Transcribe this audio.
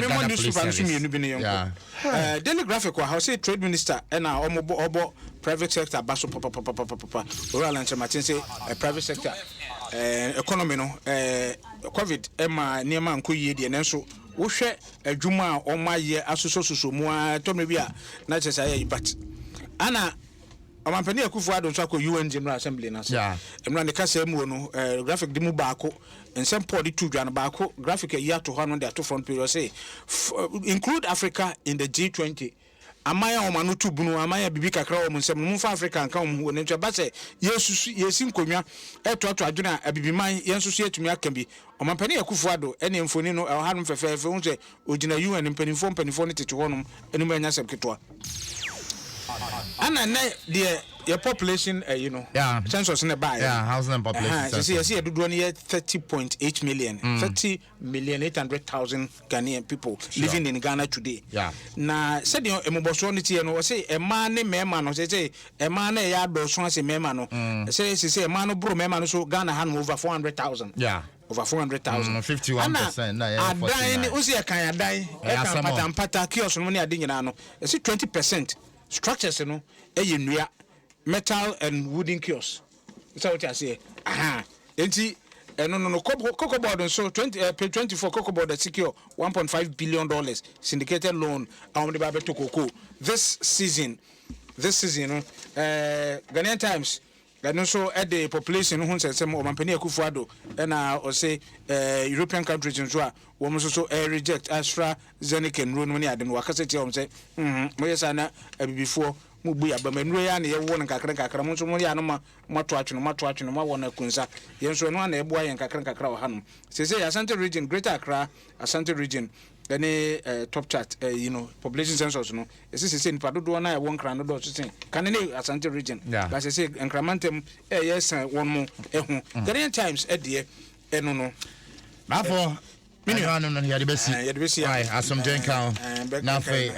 The Maame Ghana mo Police newspaper no so Service. mmienu bi ne yɛn kɔ. Daily Graphic wɔ ha, ɔsɛ trade minister ɛna ɔmo bɔ ɔbɔ private sector ba so papapapapapa. Owura Alan Kyerematen sɛ private sector economy no, COVID ɛma nneɛma nkɔ yie deɛ, nanso wohwɛ adwuma a ɔmo ayɛ asosɔsosɔ mu a tɔmɛ bi a na kyerɛ sɛ ayɛ yi, but ana Ɔmampanin Akufo Addo nso akɔ UN General Assembly no ase. Mmra ne kasa mu no, Graphic de mu baako nsɛm paul de tu dwa no baako, Graphic ayi ato hɔ ano de ato front page. Ɔsɛ include Africa in the G20. Aman a wɔn ano tu bunu, aman a bibi kakra wɔ wɔn nsam no, momfa Africa nka wɔn ho wɔ ne nso. Ɛba sɛ yɛsusu yɛsi nkonnwa ɛtoato adwene a, abibiman yɛn nso so yɛtumi aka bi. Ɔmampanin Akufo Addo ɛne mfoni no ɛwɔ hanom fɛfɛɛfɛ ho sɛ ogyina UN, mpanimfoɔ no tete hɔnom anim. Ɛnya asɛm ketewa ana nɛ deɛ yɛ population ɛyi no census ne baayɛ. Yeah, housing and population sɛ census. Yɛsɛ yɛ dodoɔ no yɛ 30.8 million, 30,800,000 Ghanaian people living in Ghana today. Na sɛdeɛ mmobɔsoɔ no teɛ no, wɔsɛ mmaa ne mmarima no, sɛ mmaa no ɛyɛ adɔɔso ase mmarima no, sɛ mmaa no boro mmarima no so Ghana ha no over 400,000. Over 400,000. 51%, na yɛyɛ adan 49. Ne wosi ɛkan adan Ɛyɛ ɛka asɛm o. mpatampata kiosk no mu ne ade nyinaa no, ɛsi 20% structures no ɛyɛ nnua, metal and wooden kiosk sɛ wote aseɛ aha. Nti ɛno no Cocoa Board nso 20 page 24, Cocoa Board secure $1.5 billion syndicated loan a wɔn de ba abɛto cocoa this season no. Ghanaian Times ɛno nso ɛde population no ho nsɛnsɛm. Ɔmampanin Akufo Addo ɛna ɔsɛ European countries nso a wɔn nso so reject AstraZeneca nnuro no ne ade no, wakasa tia wɔn sɛ moyɛ saa na abibifoɔ mo bu yaba ma nnuro yi a na yɛwɔ no nkakra nkakra, mo nso mo yɛ ano ma mo ato atwene, mo ato atwene, mo awɔ no akunsa. Yɛn nso ɛno ana ɛboa yɛn nkakra nkakra wɔ hanom. Sese Asante Region, Greater Accra, Asante Region ɛne top chart population census no, ɛsɛ sɛ nipa dodoɔ no a ɛwɔ Nkran no dɔɔso sen kane ne Asante Region. Ba sɛ Nkramantam ɛyɛ san wɔn mo ɛho. Ghanaian Times ɛdeɛ ɛno no. Baafo, Me nua. ɛno ano no yɛde bɛsi. Yɛde bɛsi. Aye, asomdwe nka ho. Bɛ- Na afei